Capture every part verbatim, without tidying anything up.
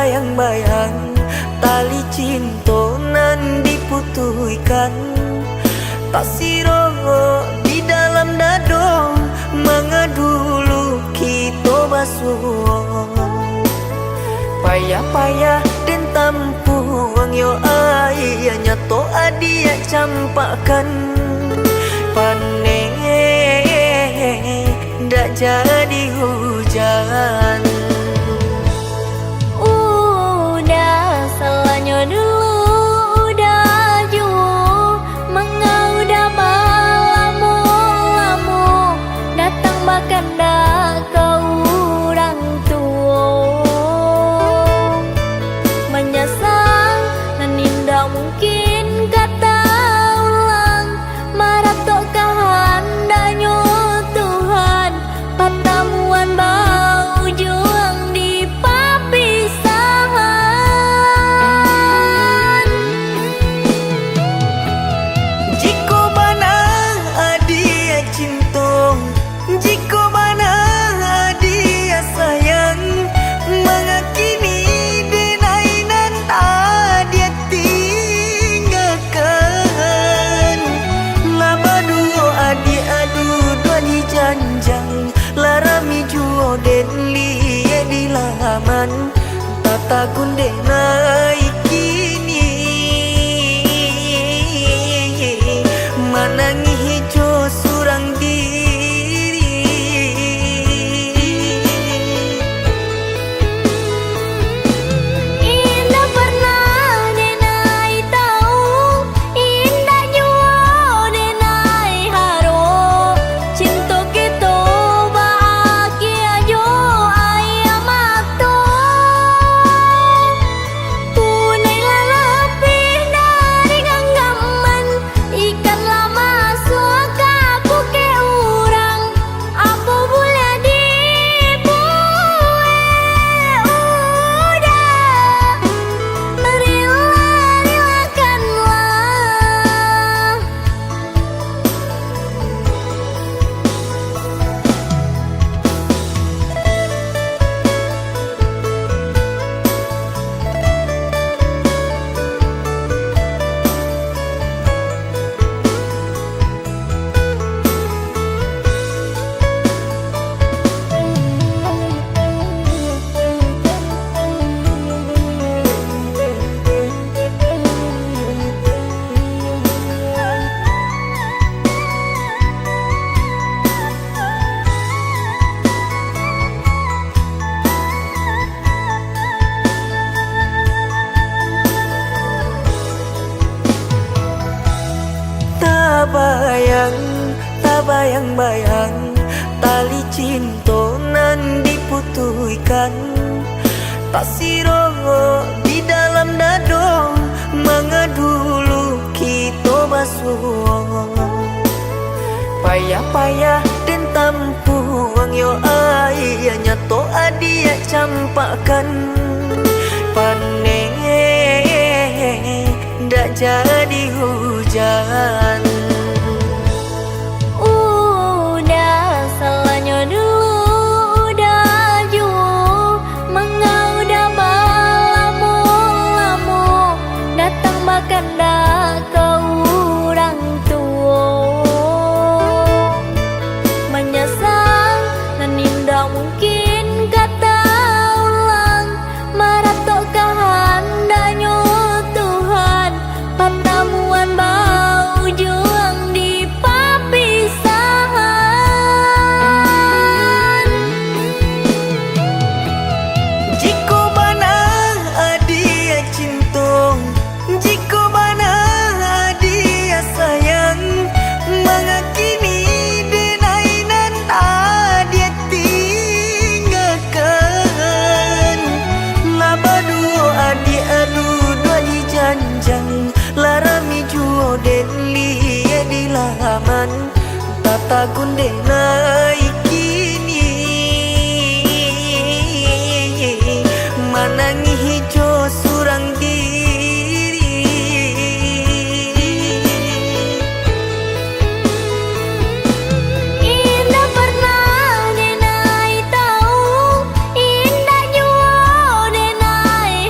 Bayang-bayang tali cinto nan diputuihkan, tasirok di dalam dado, manga dulu kito basuo. Payah-payah den tampuang yo aia, nyato adiak campakkan, paneh dak jadi hujan. Udah, salanyo dulu udah juo, manga udah balamo-lamo, datang bakandak ka urang tuo. Manyasal nan indak mungkin ka taulang, maratok kahandaknyo Tuhan, patamuan baujuang di papisahan. Jikok bana adiak cinto, jikok bana adiak sayang, manga kini denai nan adiak tinggakan. Lah baduo adiak duduak di janjang, lah rami juo den liek di laman, tatagun denai kini, manangih jo surang diri. Indak parnah denai tau, indak juo denai harok, cinto kito baakia jo aia mato. Punai lah lapeh dari ganggaman, ikan lah masuak ka pukek urang. Apo buliah dibuek, udah, rila-rilakanlah. Tabayang, tabayang-bayang, tali cinto nan diputuihkan, tasirok di dalam dado, manga dulu kito basuo. Payah-payah den tampuang yo aia, nyato adiak campakkan, paneh dak jadi hujan. Udah, salanyo dulu udah juo, manga udah balamo-lamo, datang bakandak ka urang tuo. Manyasal nan indak mungkin ka taulang, maratok kahandaknyo Tuhan, patamuan baujuang di papisahan. Jikok bana adiak cinto, jikok bana adiak sayang, manga kini denai nan adiak tinggakan. Lah baduo adiak duduak di janjang, lah rami juo den liek di laman. Tatagun denai kini, manangih jo surang diri. Indak parnah denai tau, indak juo denai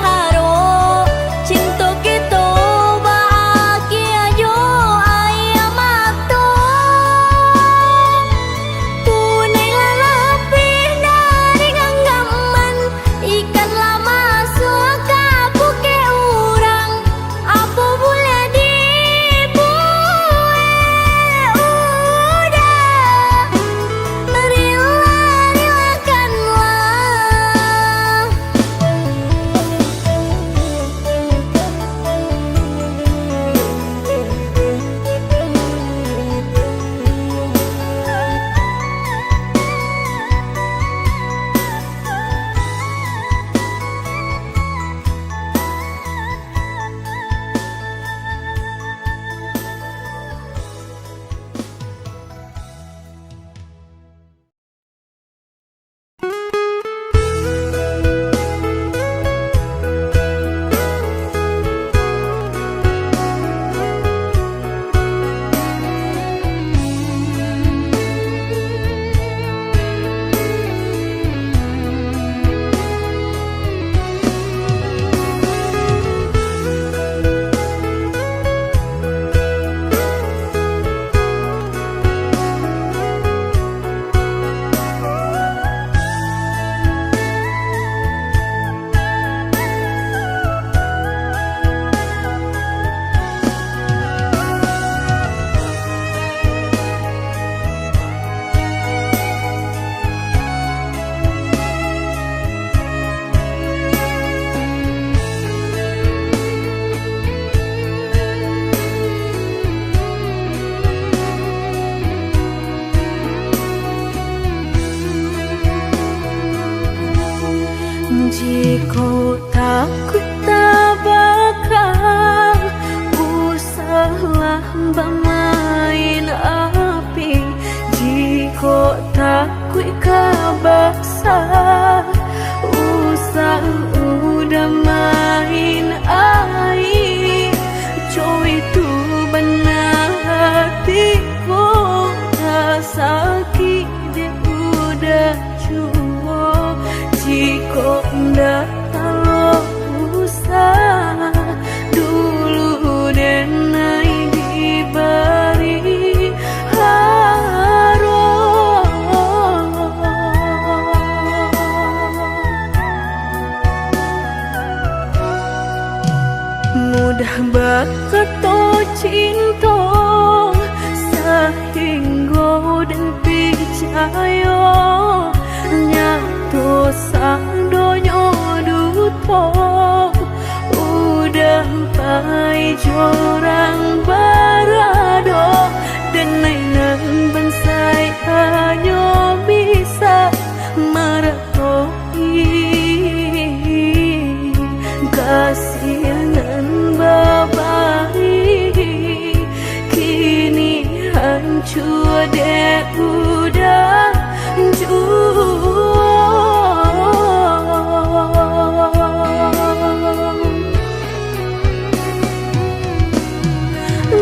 Dah bakato cinto, sahinggo den picayo, nyato sadonyo duto. Udah pai jo urang barado, den ai nan bansaik hanyo bisa mara- kasih nan babari, kini hancua dek udan juo.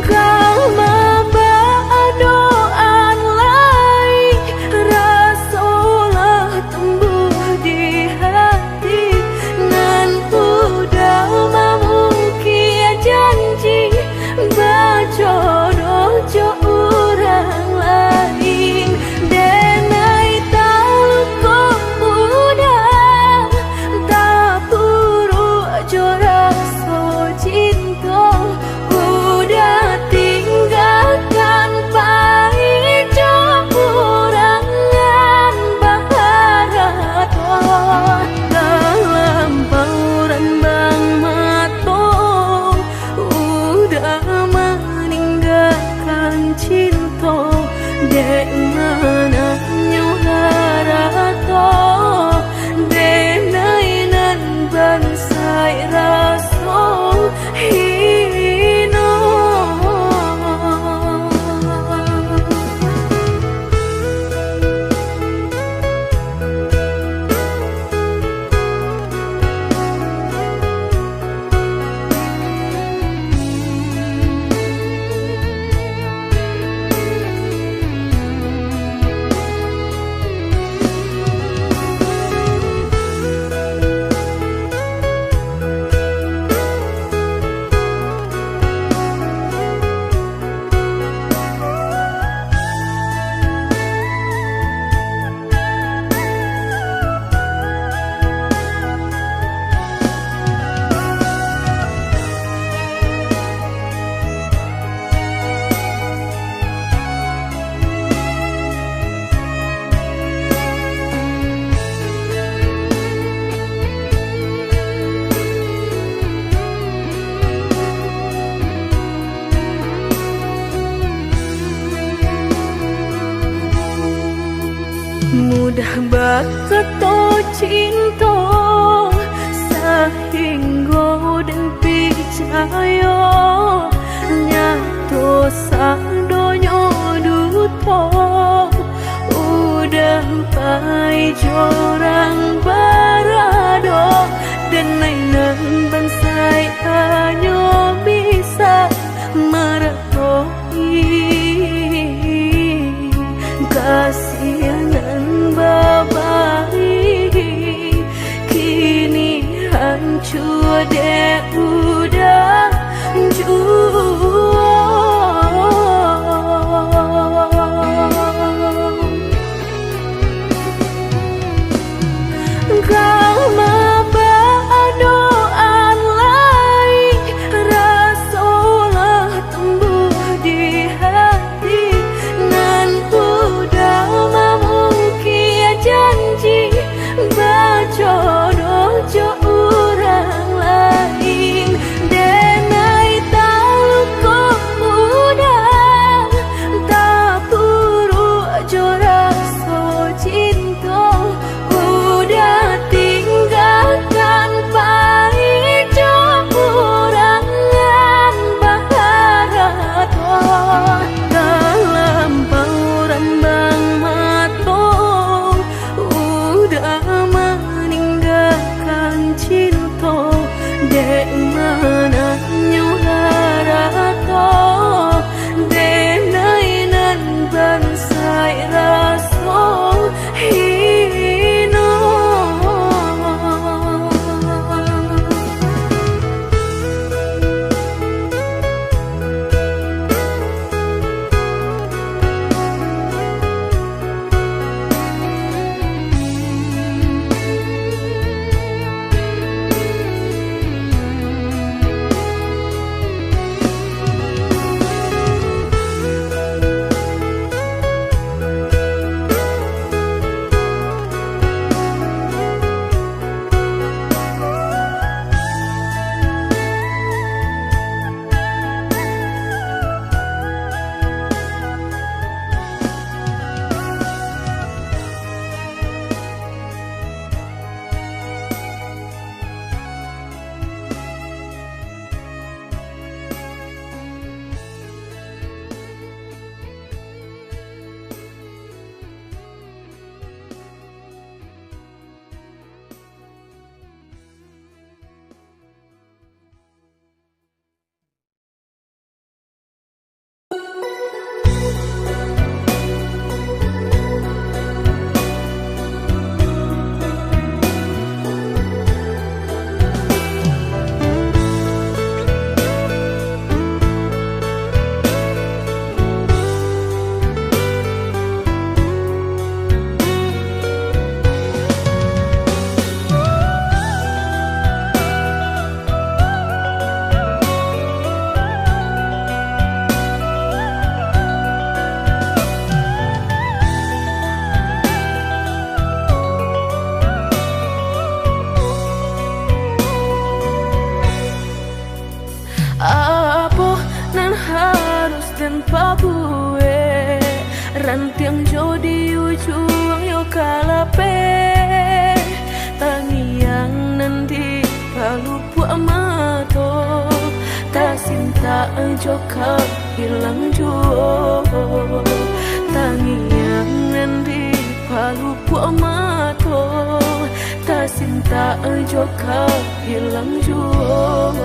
Ka maadoan lai, raso lah tumbuah di hati, nan udah mamukik janji, bajodoh jo urang lain. Den ai taluko udah, tapuruak jo raso cinto, udah tinggakan pai jo urang nan baharato. Talampau rambang mato, udah maninggakan cinto, dek mananyo harato, den ai nan bansaik raso hino. Mudah bakato cinto, sahinggo den picayo, nyato sadonyo duto. Udah pai jo urang barado, den ai nan bansaik hanyo bisa mara- toi kasih nan babari, kini hancua dek udan juo. Ka maadoan lai, raso lah tumbuah di hati, nan udah mamukik janji, bajodoh jo urang lain. Babuek, rantiang jo di ujuang yo kalapeh, tangiang nan di palupuak mato, tasintak jo ka hilang juo. Tangiang nan di palupuak mato, tasintak jo ka hilang juo.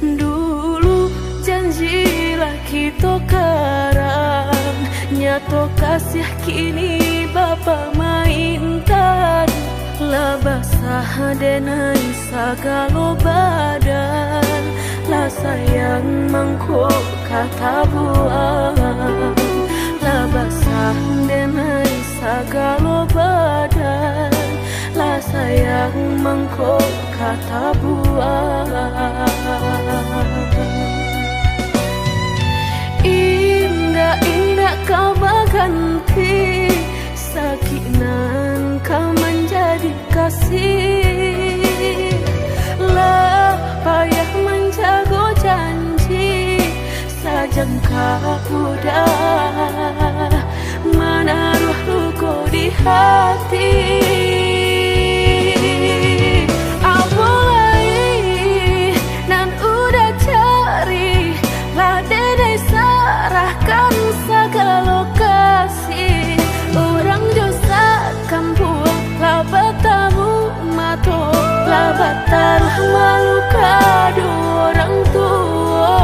Dulu janji lah kito karang, nyato kasiah kini bapamaintan. Lah basah denai sagalo badan, lah sayang mangko ka tabuang. Lah basah denai sagalo badan, lah sayang mangko ka tabuang. Indak-indak ka baganti sakik nan ka manjadi kasih. Lah payah manjago janji, sajangka udah manaruah luko di hati. Apo lai nan udah cari, lah denai sarahkan sagalo kasih. Urang jo sakampuang lah batamu mato, lah bataruah malu ka duo urang tuo.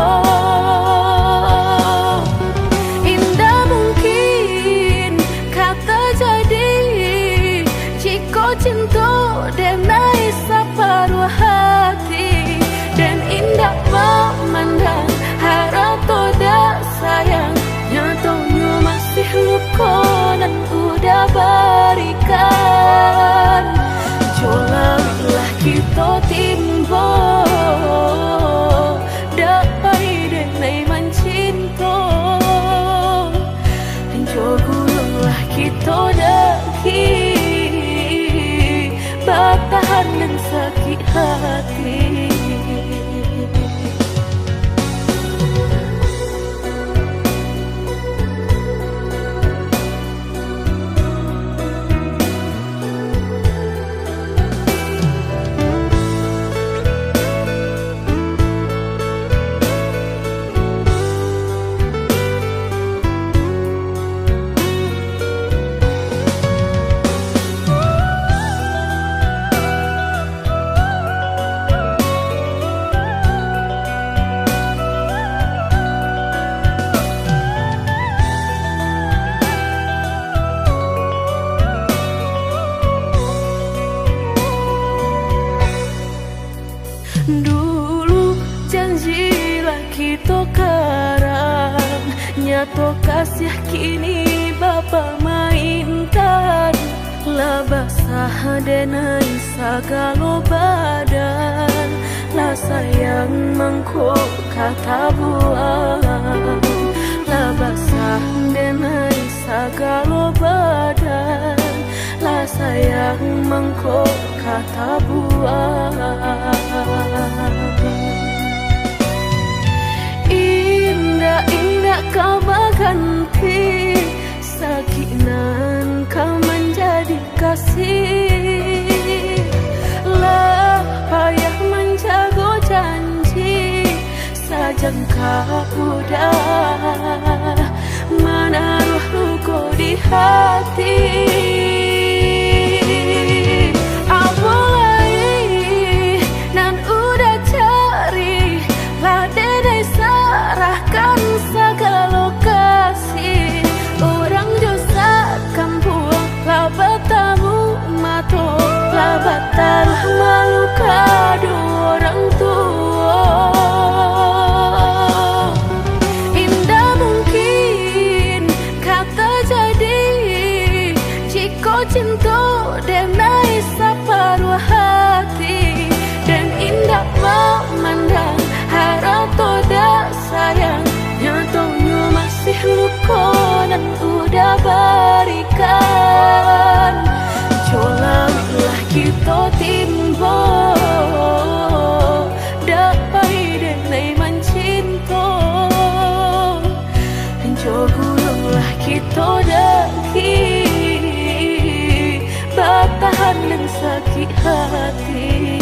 Indak mungkin ka tajadi, jiko cinto denai saparuah hati, den indak mamandang harato dak sayang, nyatonyo masih luko nan udah barikan. Jo lalu lah kito timbo, dak pai denai mancinto. Jo gulung lah kito daki, batahan nan sakik hati. Dulu janji lah kito karang, nyato kasiah kini bapamaintan. Lah basah denai sagalo badan, lah sayang mangko ka tabuang. Lah basah denai sagalo badan, lah sayang mangko ka tabuang. Indak-indak ka baganti sakik nan ka manjadi kasih. Lah payah manjago janji, sajangka udah manaruah luko di hati. Apo lai nan udah cari, lah denai sarahkan sagalo kasih. Urang jo sakampuang lah batamu mato, lah bataruah malu ka duo urang tuo. Indak mungkin ka tajadi, jiko cinto denai saparuah hati, den indak mamandang harato dak sayang, nyatonyo masih luko nan udah barikan. Jo lalu lah kito timbo, dak pai denai manci hati.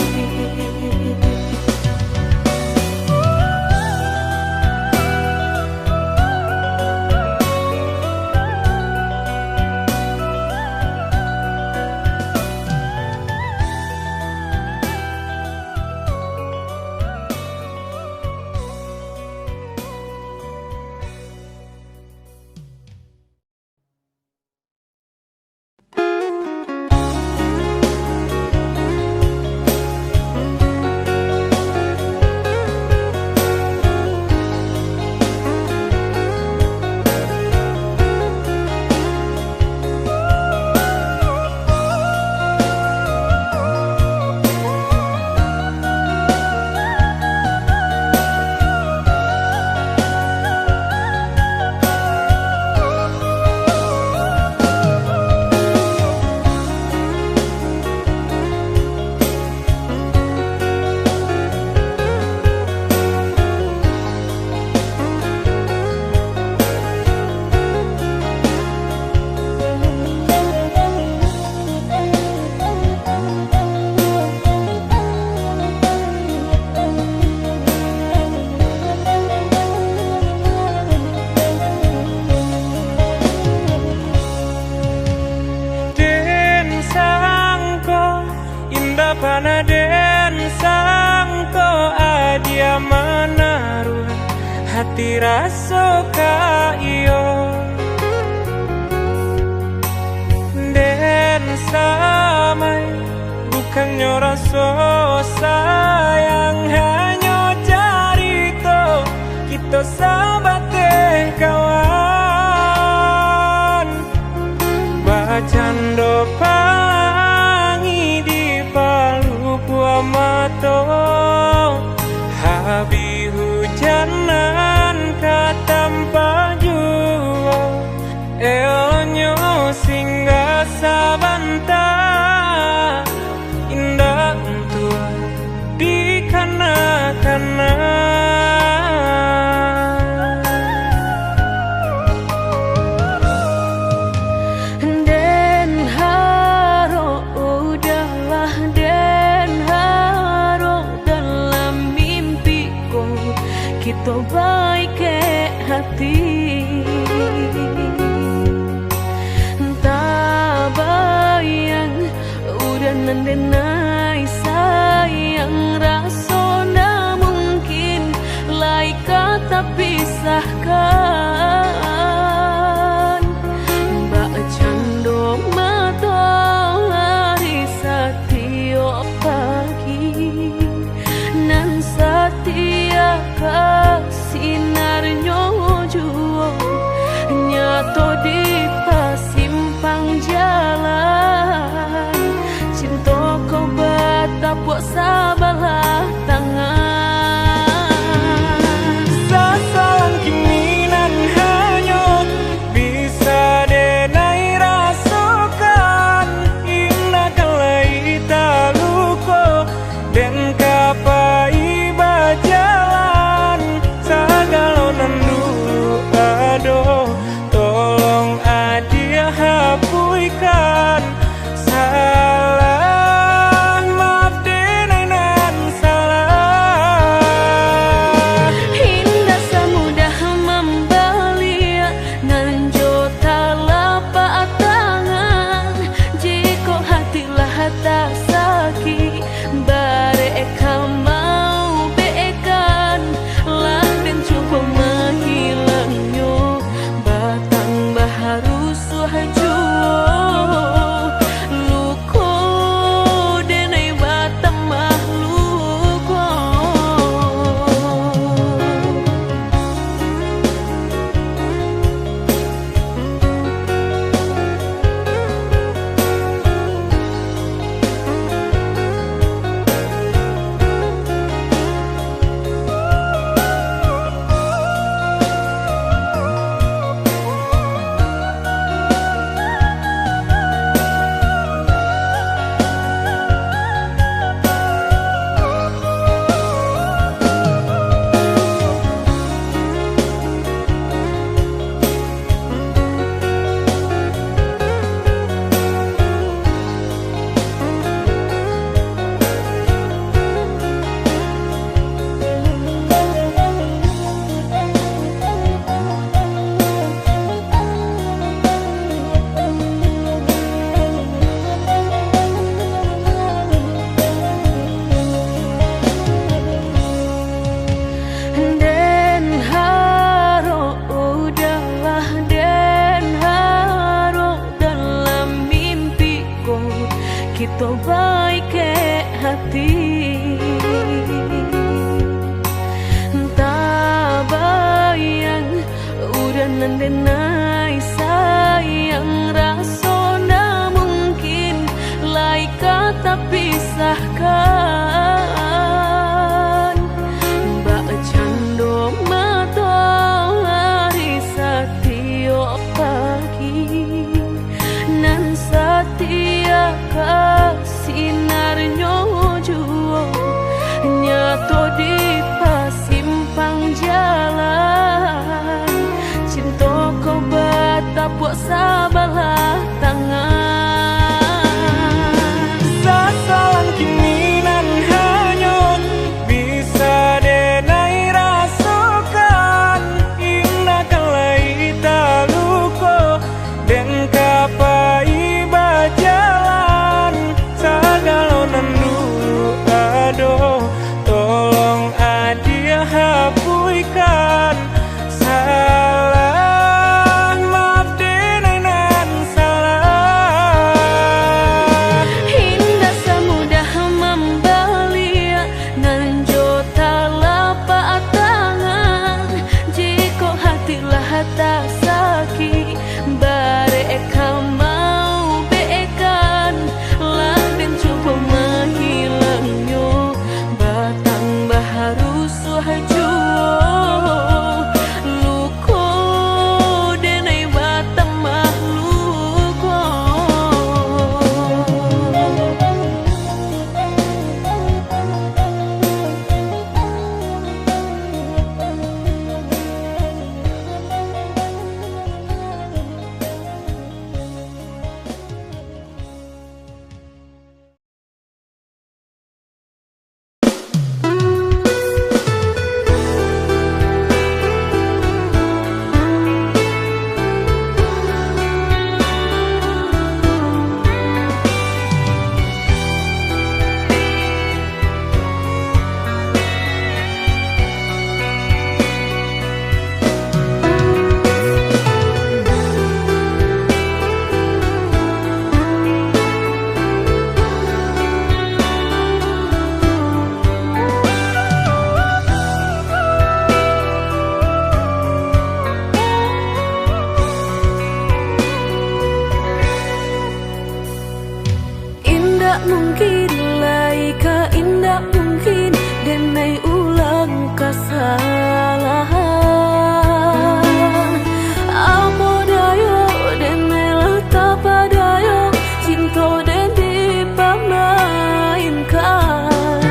Den sangko indak panah, den sangko adia manaruah hati raso ka iyo. Den samai bukannyo raso sayang, hanyo carito kito sabateh kawan. Bacando palangi di palukuah mato, habih hujan nan ka tampak juo. Eloknyo singgah sabanta, indak untuak dikana-kana. Den harok, udahlah, den harok, dalam mimpi ko kito baikek hati. Tabayang, udah nan denai sayang, raso ndak mungkin lai ka tapisahkan. Bak cando matoari satiok pagi, nan satia ka sinarnyo juo, nyato di pasimpang jalan, cinto ko batapuak sabalah tangan. Sasalang kini nan hanyo bisa denai rasokan, indak ka lai taluko. Den ka pai bajalan, sagalo nan dulu ado, tolong adiak hapuihkan. Salah, maaf denai nan salah. Indak samudah mambaliak nan jo talapak tangan. Jikok hati lah tasakik, barek ka maubekan, lah den cubo mahilangnyo, batang baharusuah juo, luko denai batambah luko. hati. Tabayang, urang nan denai sayang, raso ndak mungkin lai ka tapisahkan. Bak cando matoari satiok pagi, nan satia ka sinarnyo juo, nyato di pasimpang jalan. Cinto ko batapuak sabalah tangan. Sasalang kini nan hanyo bisa denai rasokan, indak ka lai taluko. Den ka pai bajalan, sagalo nan dulu ado, tolong adiak hapuihkan. Salah maaf denai nan salah. Indak samudah mambaliak nan jo talapak tangan. Jikok hati lah tasakik, barek ka maubekkan, lah den cubo mahilangnyo, batambah rusuah juo, luko denai batambah luko. Indak mungkin lai ka, indak mungkin denai ulang kasalahan. Apo dayo denai lah tapadayo, cinto den dipamainkan.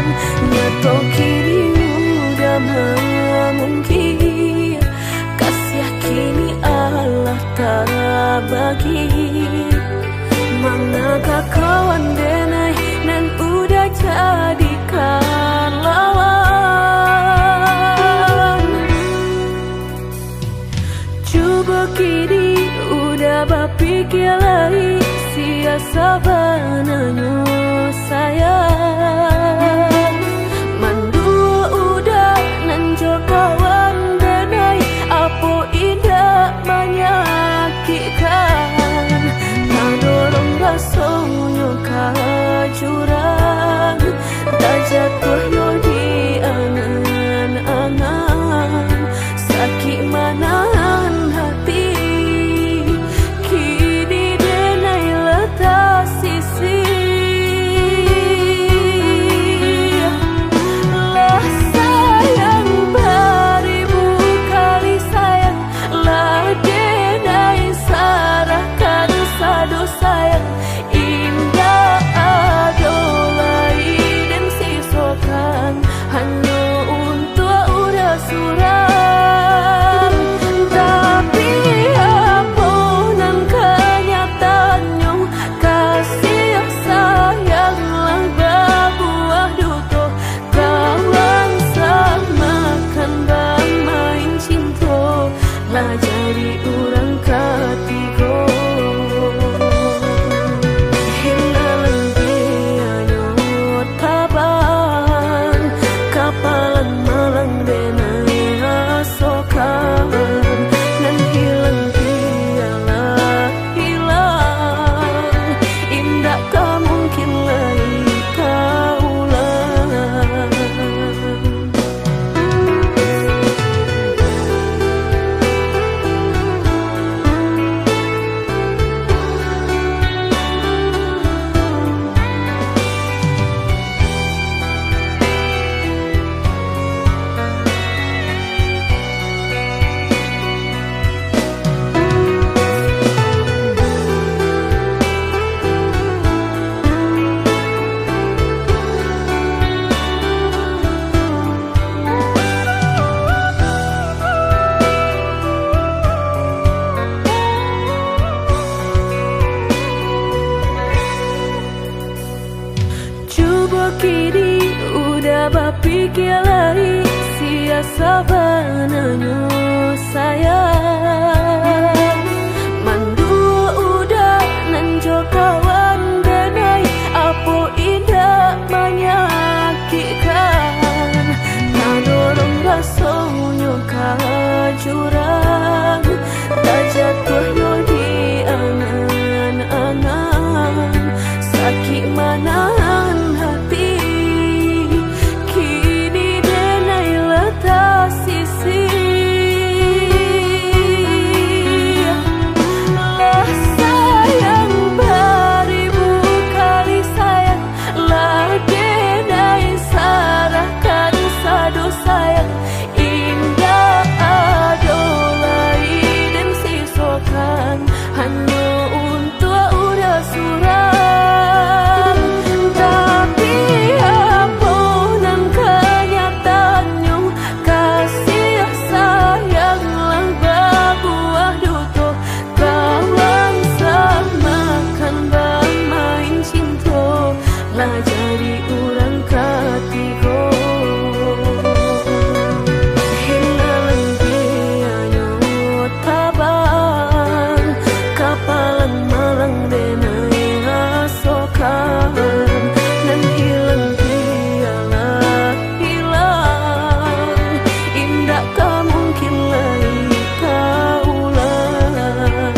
Nyato kini udah mamungkir, kasiah kini alah tabagi. Manakah kawan denai nan udah jadikan lawan? Cubo kini udah bapikia lai, sia sabananyo sayang. Manduo udah nan jo kawan denai, apo indak manyakikkan? Tadorong rasonyo ka jurang, tajatuah yo di angan-angan. Sakik manahan hati, kini denai lah tasisih. Lah sayang baribu kali sayang, lah denai sarahkan sado sayang, indak ado lai den sisokan. Kini udah bapikia lai, sia sabananyo sayang. Mandua udah nan jo kawan denai, apo indak manyakikkan. Tadorong rasonyo ka jurang, tajatuahnyo di angan-angan. Sakik manahan hati, kini denai lah tasisih. Lah sayang baribu kali sayang, lah denai sarahkan sado sayang. Indak ado lai den sisokan, hanyo untuak urang surang. Tapi apo nan kanyataannyo, kasih sayang lah babuah duto. Kawan samakan bamain cinto, lah jadi urang katigo. Hilang pianyo tabang, kapalang malang denai rasokan. Nan hilang pialah hilang, indak ka mungkin lai ka ulang.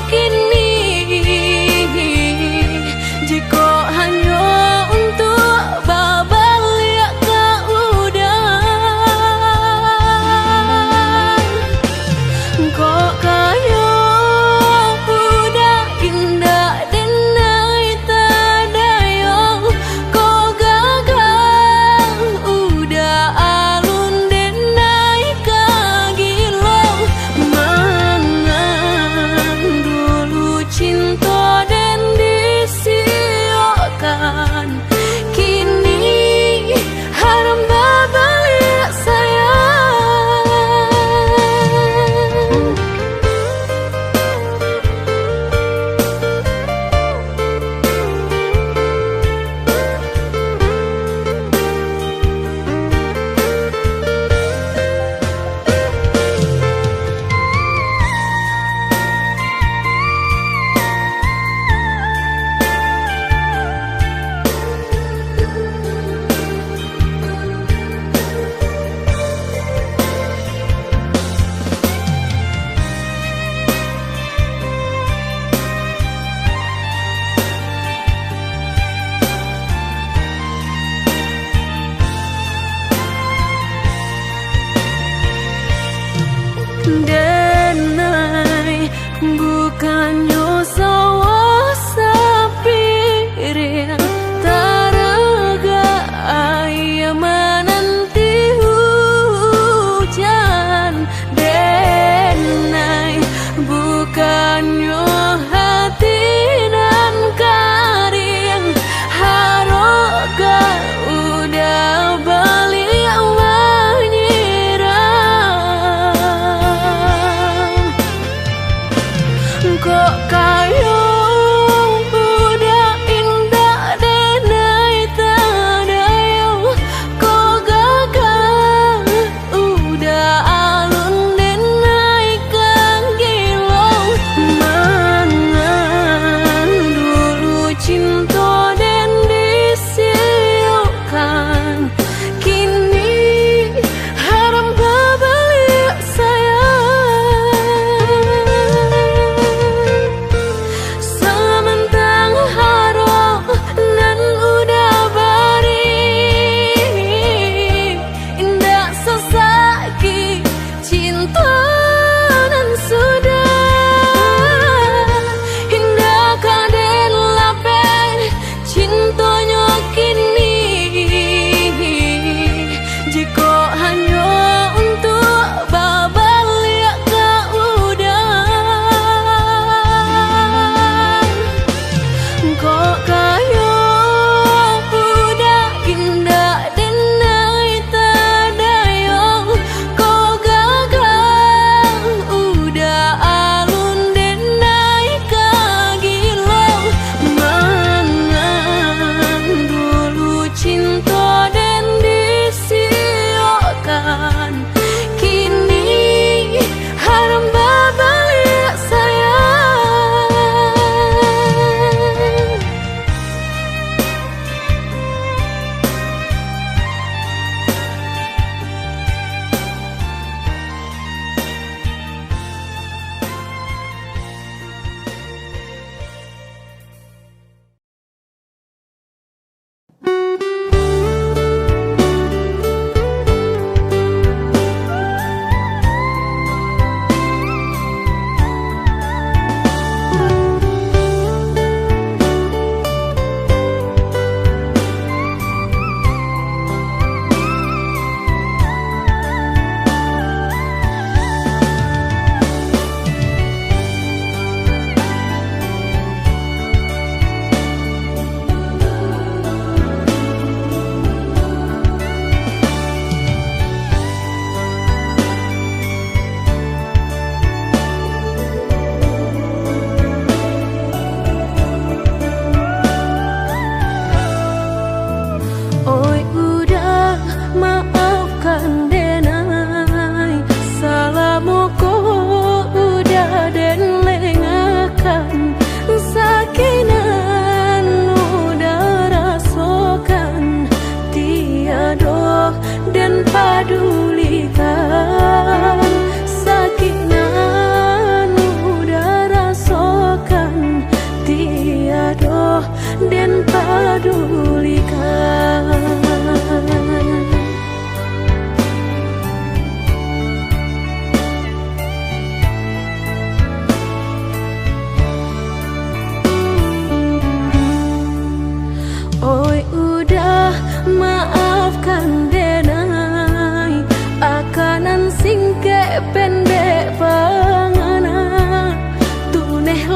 Kini, jikok hanyo untuak babaliak ka udah, kok kayo udah indak denai tadayang, kok gagah udah alun denai ka gilo. Mangan dulu cinto den disiokkan, kini haram babaliak sayang. Denai, bukannyo sawah sapiring, taragak aia mananti hujan. Denai, bukannyo hati nan karing, harok ka udah baliak manyiram. Kok kayo udah indak denai tadayang, kok gagah udah alun denai ka gilo. Mangan dulu cinto den disiokkan, kini haram babaliak sayang.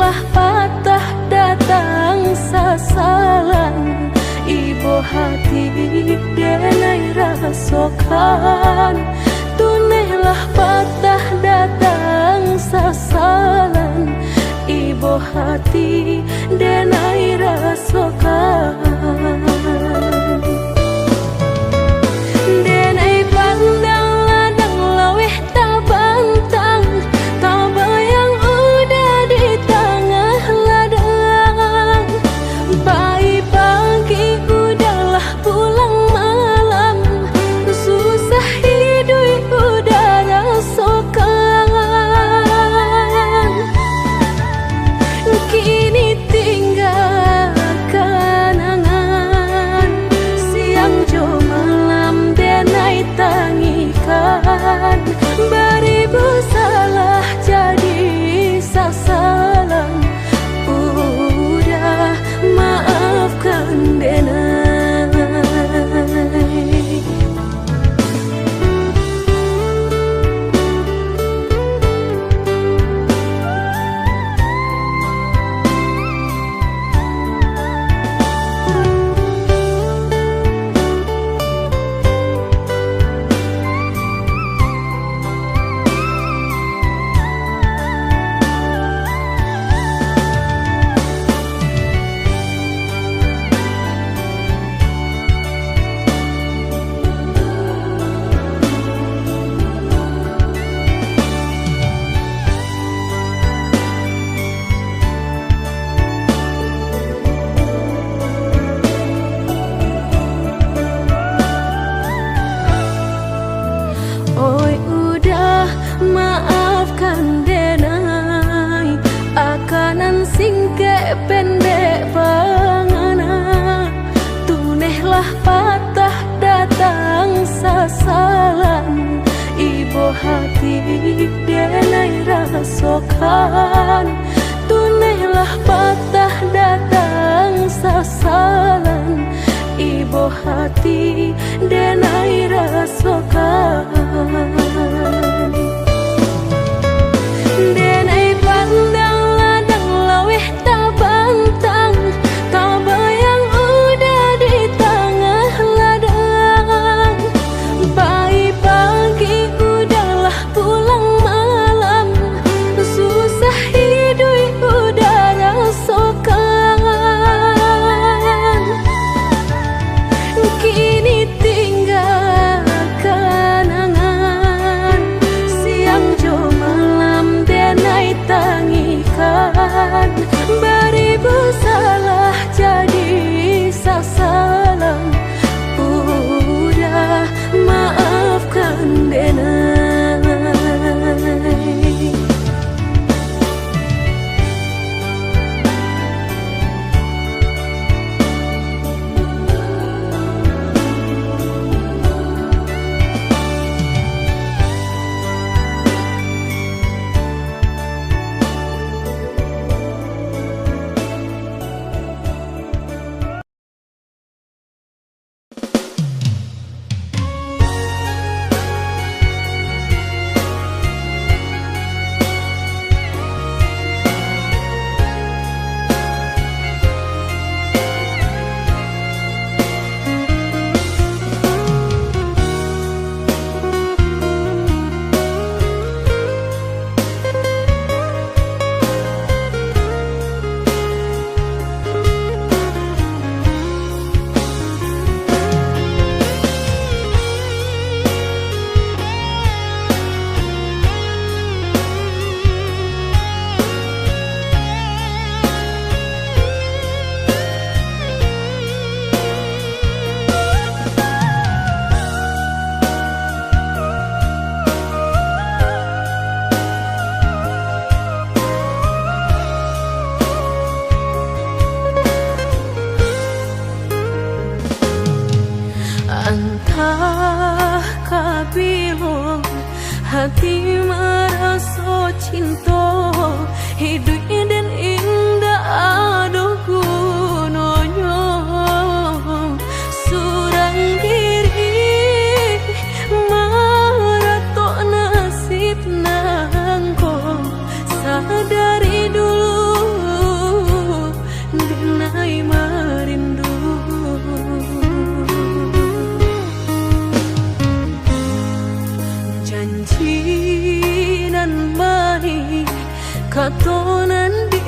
Lah patah datang sasalan, ibo hati denai rasokan. Tuneh lah patah datang sasalan, ibo hati denai rasokan. Denai pandang ladang laweh tabantang, tabayang uda di tangah ladang. Pai pagi uda lah pulang malam, susah iduik uda rasokan. Kini tingga kanangan, siang jo malam denai tangikan. Baribu salah jadi sasalan, uda maafkan denai. Oi uda, maafkan denai, akanan singkek pendek pangana. Tuneh lah patah datang sasalan, ibo hati denai rasokan. Tuneh lah patah datang sasalan, ibo hati denai rasokan. Denai pandang ladang laweh tabantang, tabayang uda di tangah ladang. Pai pagi uda lah pulang malam, susah iduik uda rasokan. Kini tingga kanangan, siang jo malam denai tangikan. Baribu salah jadi sasalan, uda maafkan denai.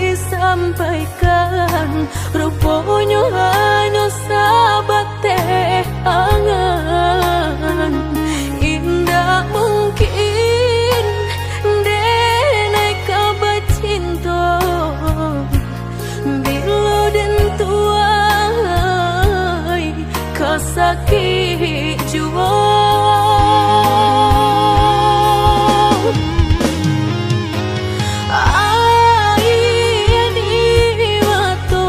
Disampaikan, ruponyo hanyo sabateh angan. Indak mungkin denai ka bacinto, bilo den tuai ka sakik juo. Aia di mato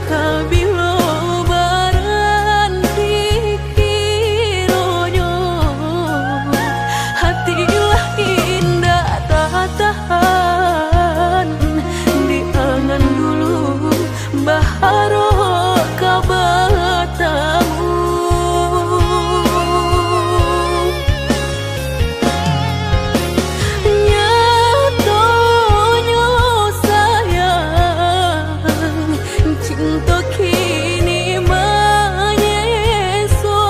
ka bilo baranti kironyo, hati lah indak tatahan di angan dulu. Baharok ka batamu. Nyatonyo sayang, cinto kini manyeso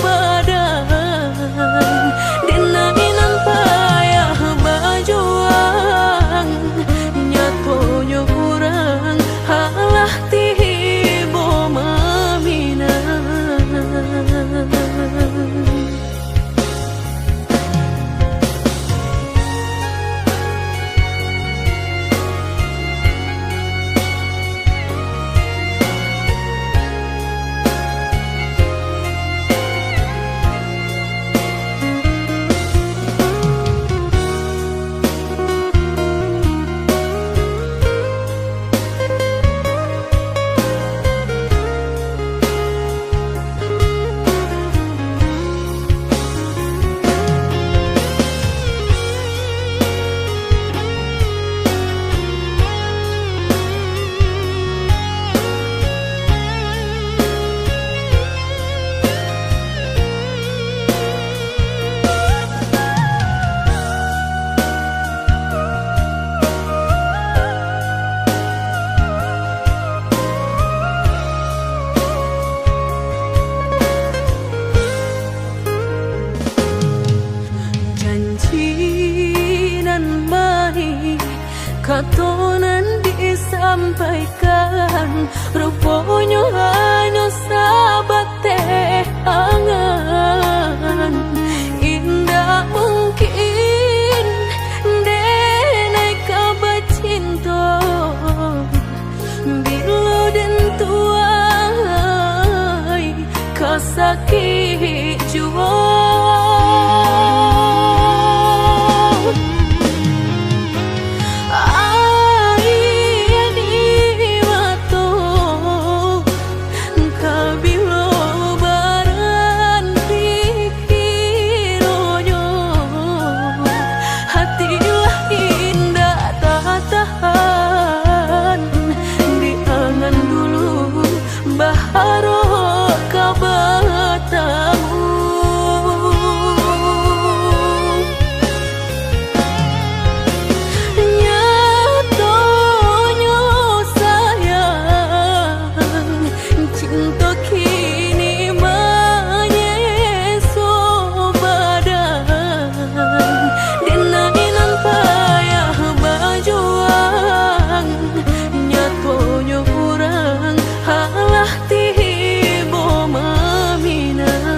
badan. Denai nan payah bajuang, nyatonyo urang alah tibo maminang. Janji nan manih, kato nan disampaikan, ruponyo hanyo sabateh angan. Indak mungkin denai ka bacinto, bilo den tuai ka sakik juo. Aia di mato ka bilo baranti kironyo, hati lah indak tatahan di angan dulu. Baharok ka batamu. Nyatonyo sayang, cinto kini manyeso badan. Denai nan payah bajuang, nyatonyo urang alah tibo maminang.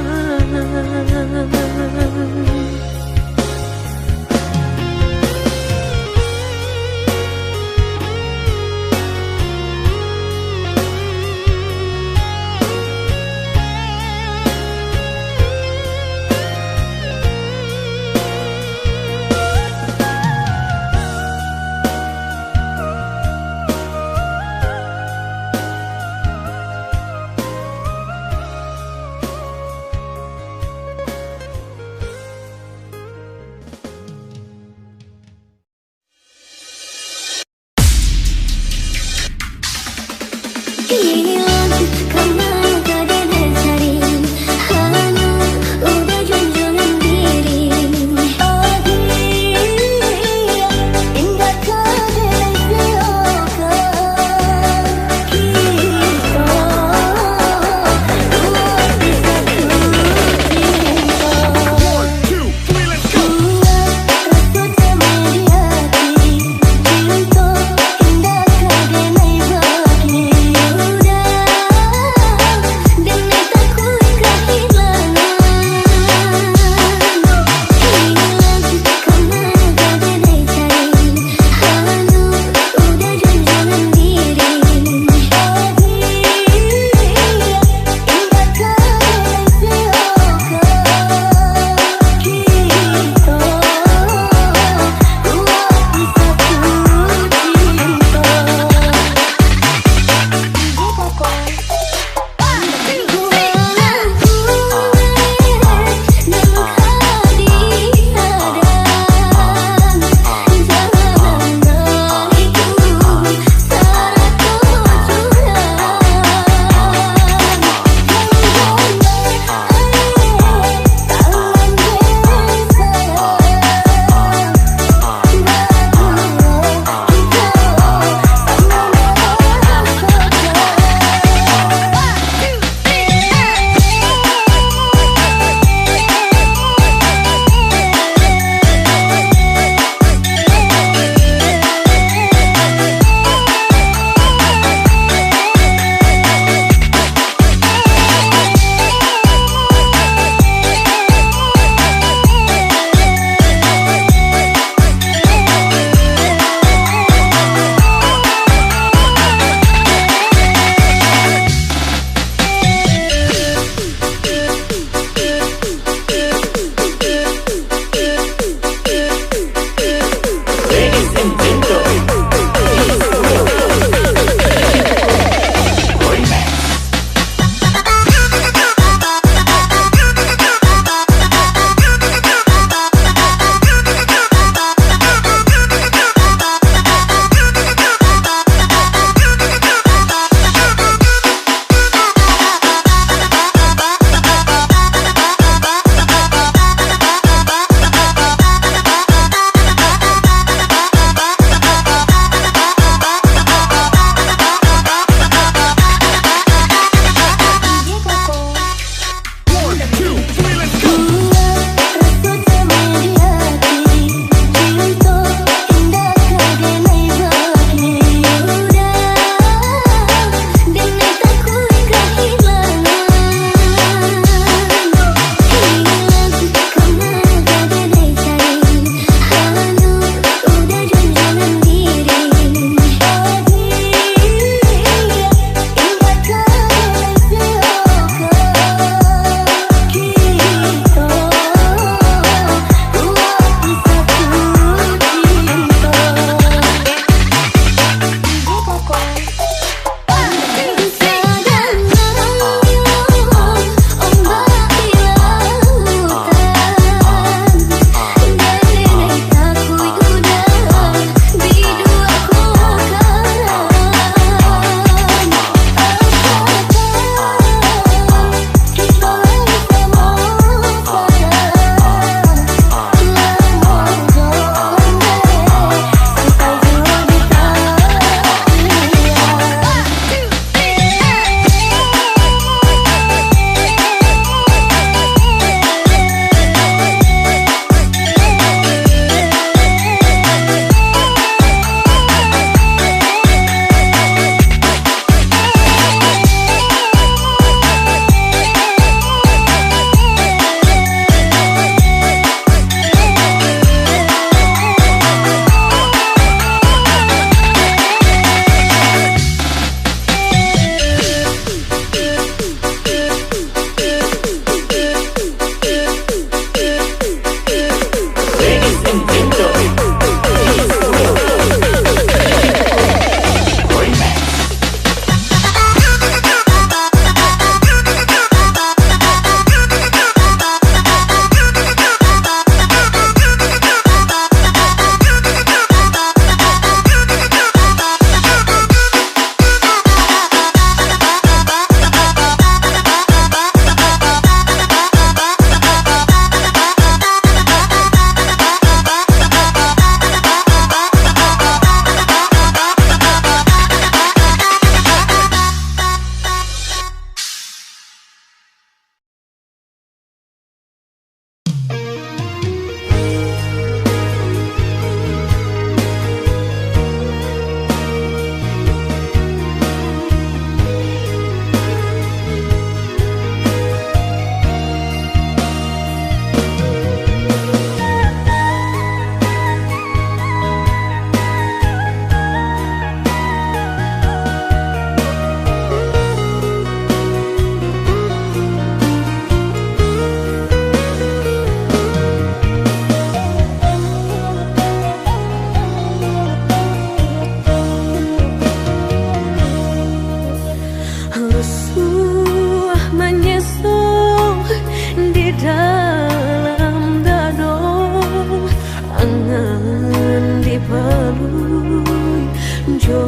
jo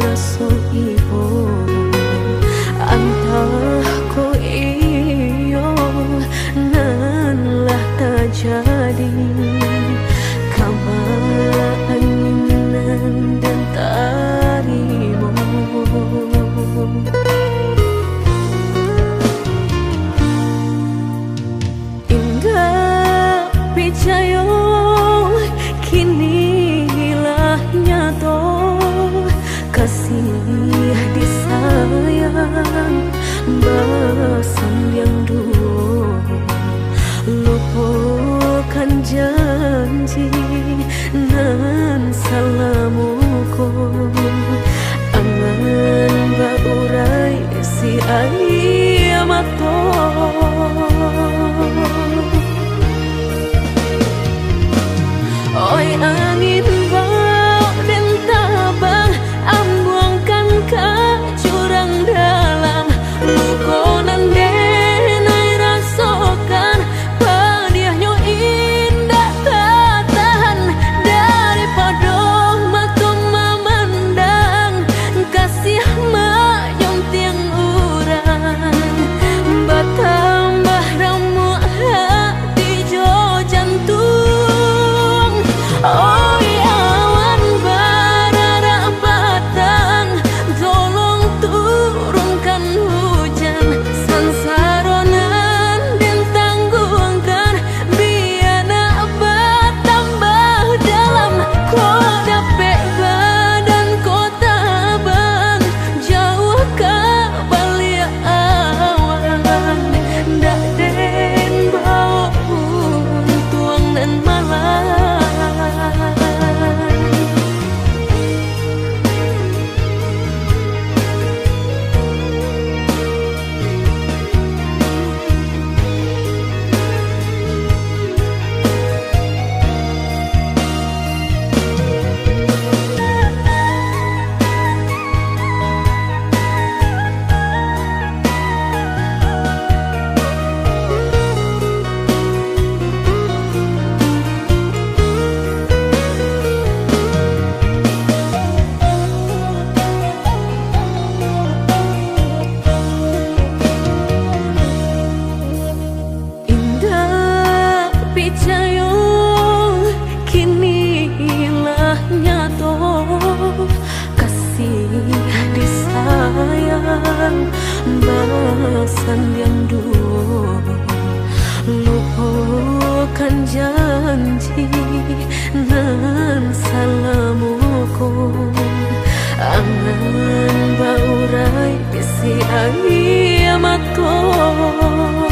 raso ibo, antah ko iyo nan lah tajadi, kama angin nan den tarimo. Indak picayo, kini lah nyato, kasih disayang basandiang duo, lupokan janji nan salamo ko, angan baurai si aia mato. Oi angin, bao den tabang, ambuangkan ka jurang dalam, luko nan den ai rasokan, padiahnyo indak tatahan, daripado mato mamandang, kasih manyuntiang urang, batambah ramuak hati jo jantuang. Oi awan bararak batang, tolong turunkan hujan, sansaro nan den tangguangkan, bia nak batambah dalam, kok dapek badan ko tabang, jauah ka baliak awan, ndak den bao untuang nan malang. Indak picayo, kini lah nyato, kasih disayang basandiang duo, lupokan janji nan salamo ko, angan baurai si aia mato.